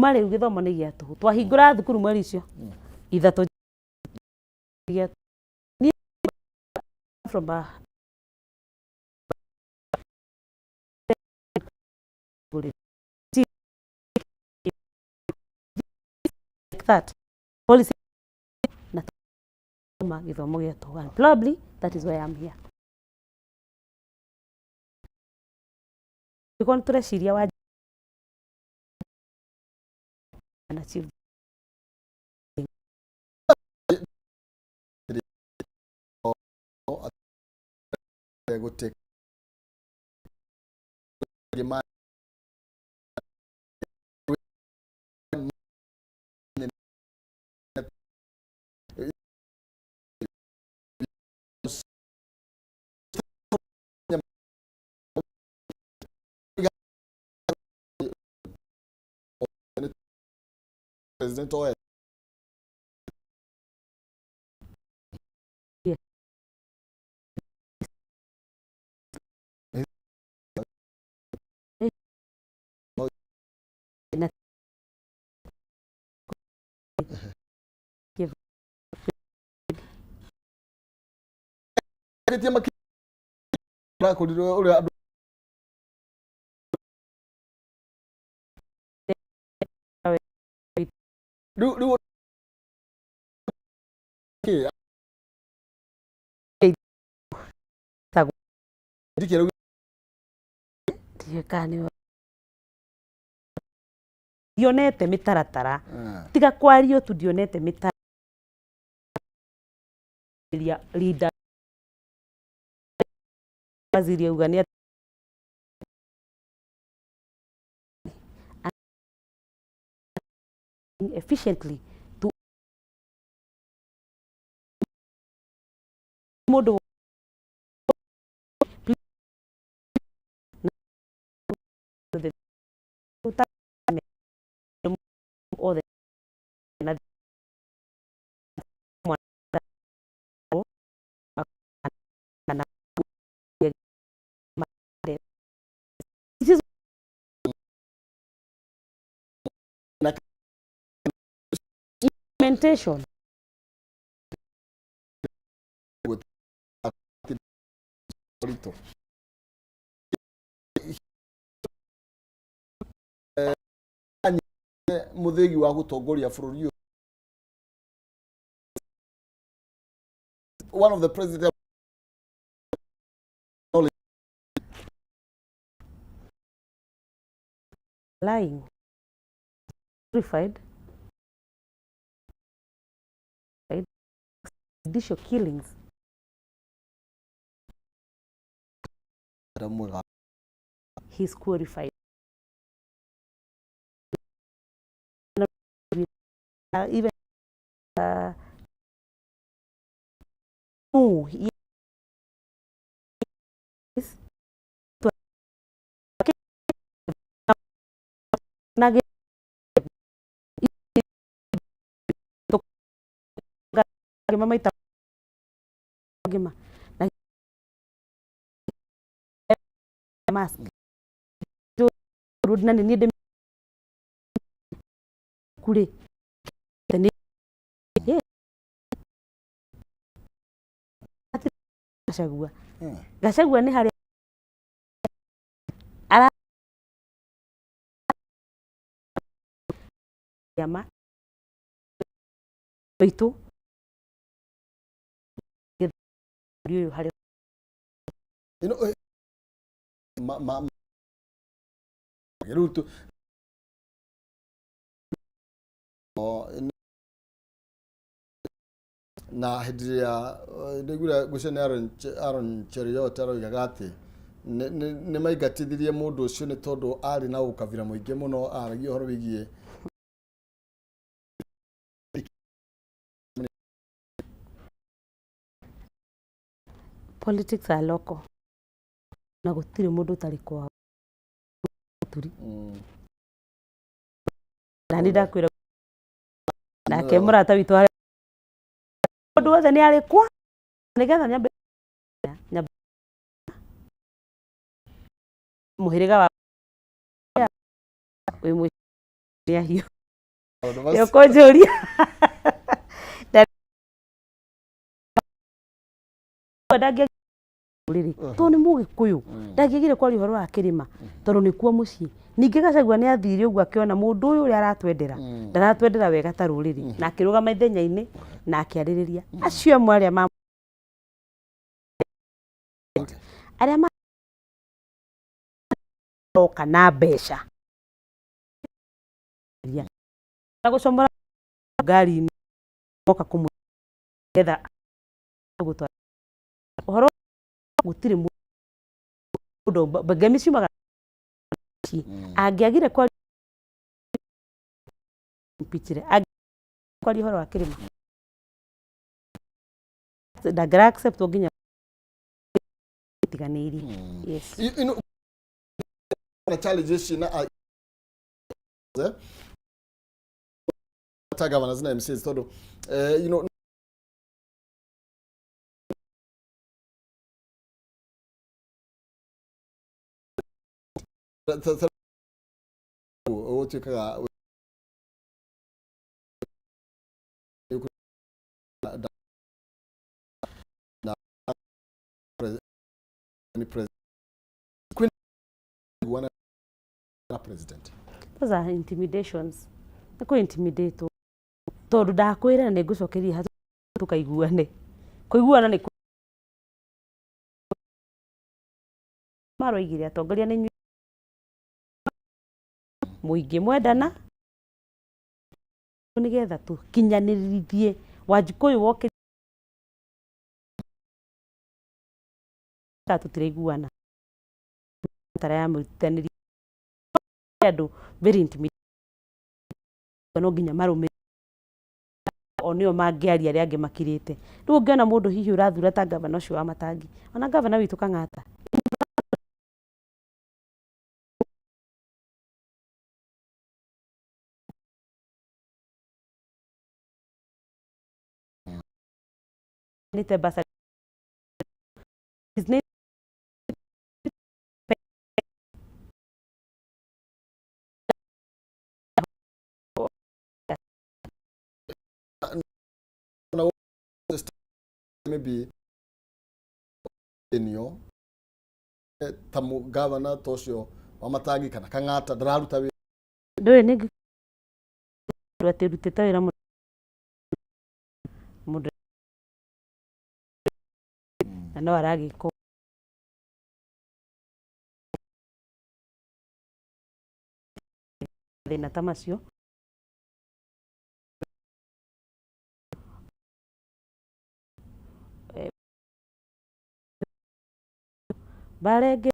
Kuma rĩu gĩthomo nĩ gĩa tũhũ. Twahingũra thukuru mweri ũcio 3 gĩa niĩ from a like that policy na tũma gĩthomo gĩa tũhũ, and probably that is why I'm here. Angĩkorwo nĩ tũreciria wa and achieve. Gũtĩ president oe. Kĩtie makĩrakorirwo ũrĩa andũ rĩu kĩ ndikĩrĩ. Ndiũĩ kana nĩ ndionete mĩtaratara, tiga kwario tu, ndionete mĩtaratara leader waziri auga nĩ efficiently to mũndũ othe na na It is implementation. Ritũ mũthĩgi wa gũtongoria bũrũri ũyũ, one of the president. Lying glorified judicial killings. Mwega. He's qualified. Even no, he is na ngĩma maita ngĩma na mask na nĩ niĩ ndĩ kurĩ nĩ Gachagua. Gachagua nĩ harĩa ara kĩama witũ ũyũ harĩ You know, ma ma rĩu tu na hĩndĩ ĩrĩa ndaiguire ngwĩciria nĩ Aaron Cheruiyot aroigaga atĩ nĩ maingatithirie mũndũ ũcio nĩ tondũ arĩ na ũkabira mũingĩ mũno, aragia ũhoro wĩgiĩ Politics are local na gũtirĩ mũndũ ũtarĩ kwao turi. Na nĩ ndakwĩra nake mũrata witũ harĩa mũndũ wothe nĩ arĩ kwa nĩgetha nyambe nyambe mũhĩrĩga wa wĩ mwĩ nĩ ahiũ. Maũndũ macio. Ũkũnjũria ndangĩrĩrĩ tondũ nĩ Mũgĩkũyũ, ndangĩagire kwaria ũhoro wa kĩrĩma tondũ nĩkuo mũciĩ. Ningĩ Gachagua nĩ athire ũguo akĩona mũndũ ũyũ ũrĩa aratwendera ndaratwendera wega ta rũrĩrĩ, na akĩrũgama ithenya-inĩ na akĩarĩrĩria acio amwe arĩa ma arĩa maroka na mbeca na gũcomora ngari-inĩ moka kũmũgetha gũtwara ũhoro gũtirĩ mũndũ ngemi ciumaga mũciĩ. Angĩagire kwaria impeachire, kwaria ũhoro wa kĩrĩma ndangĩra accept nginya tiganĩirie. Yes. Na challenges na ta governors na MCAs tondu ũtuĩkaga na na president. Those are intimidations, nĩ kũ intimidate tondũ ndakwĩra na nĩngũcokeria ha tũkaiguane kũiguana nĩ maroigire atongoria nĩ inyuĩ mũingĩ mwendana nĩgetha tũkinyanĩrithie Wanjikũ ũyũ wokĩrire tũtiraiguana tara ya mũrutanĩri andũ very intimidating no nginya marũmĩrĩre o nĩo mangĩaria arĩa angĩ makirĩte. Rĩu ũngĩona mũndũ hihi ũrathura ta gavana ũcio wa Matangi, ona gavana witũ Kang'ata nĩte bursary. His name Maybe nio ta gavana ta ũcio wa Matangi kana Kang'ata ndararuta wĩra. Ndũĩ nĩ atĩ rutĩte wĩra mũndũ na no aragĩka thĩna ta macio. Mbara ĩngĩ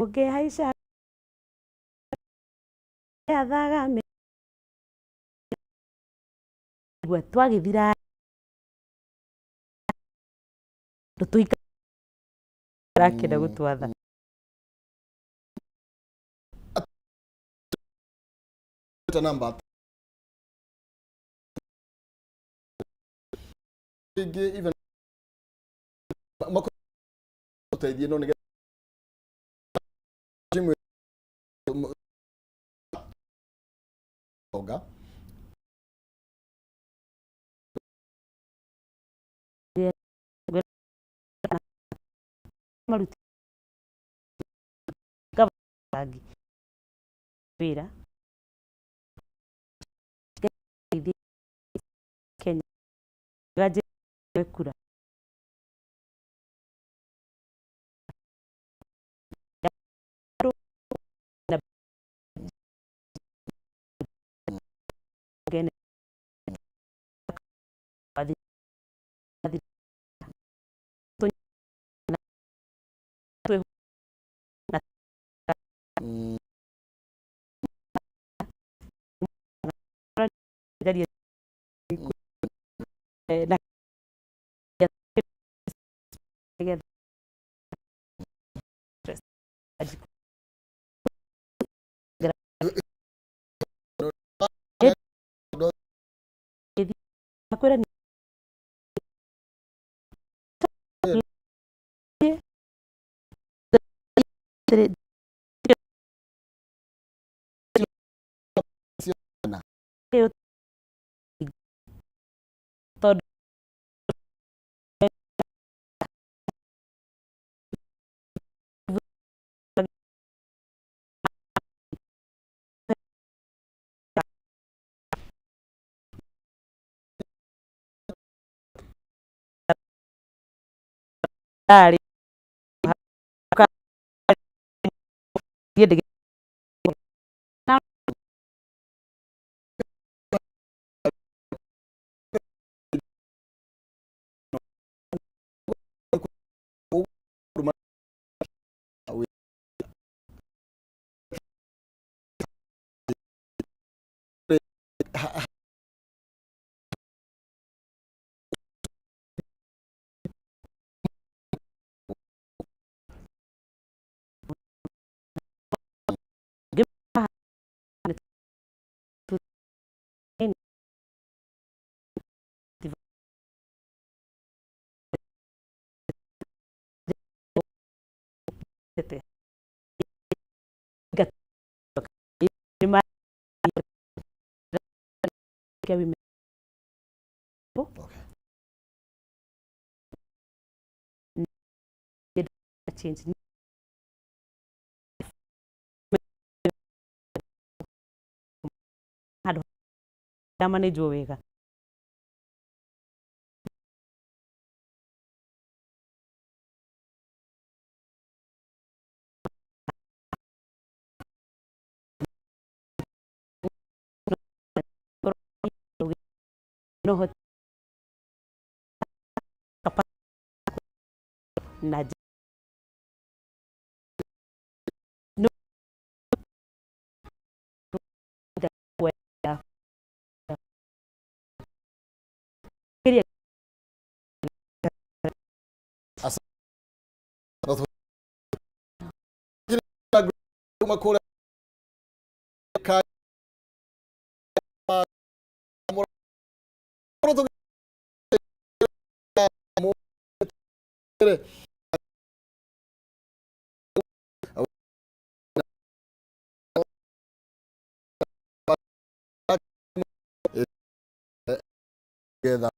ũngĩhaica ya thagame twagĩthira ndũtũikara gũtwatha. Namba ingĩ even makũteithie no nĩgetha tonga. Maruti wĩra Kenya kura. Na kwĩra Tondũ ndarĩ Okay. Change handũ manĩjwo wega. No na no Getha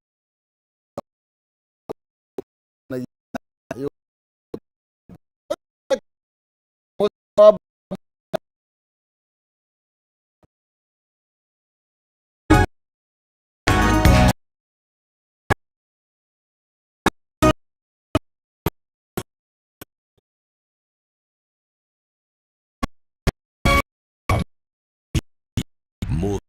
More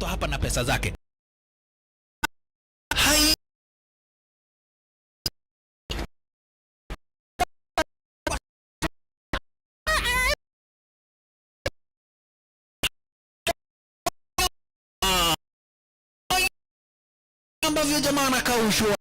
hapa na pesa zake. Hai. Ambavyo jamaa anakaushwa.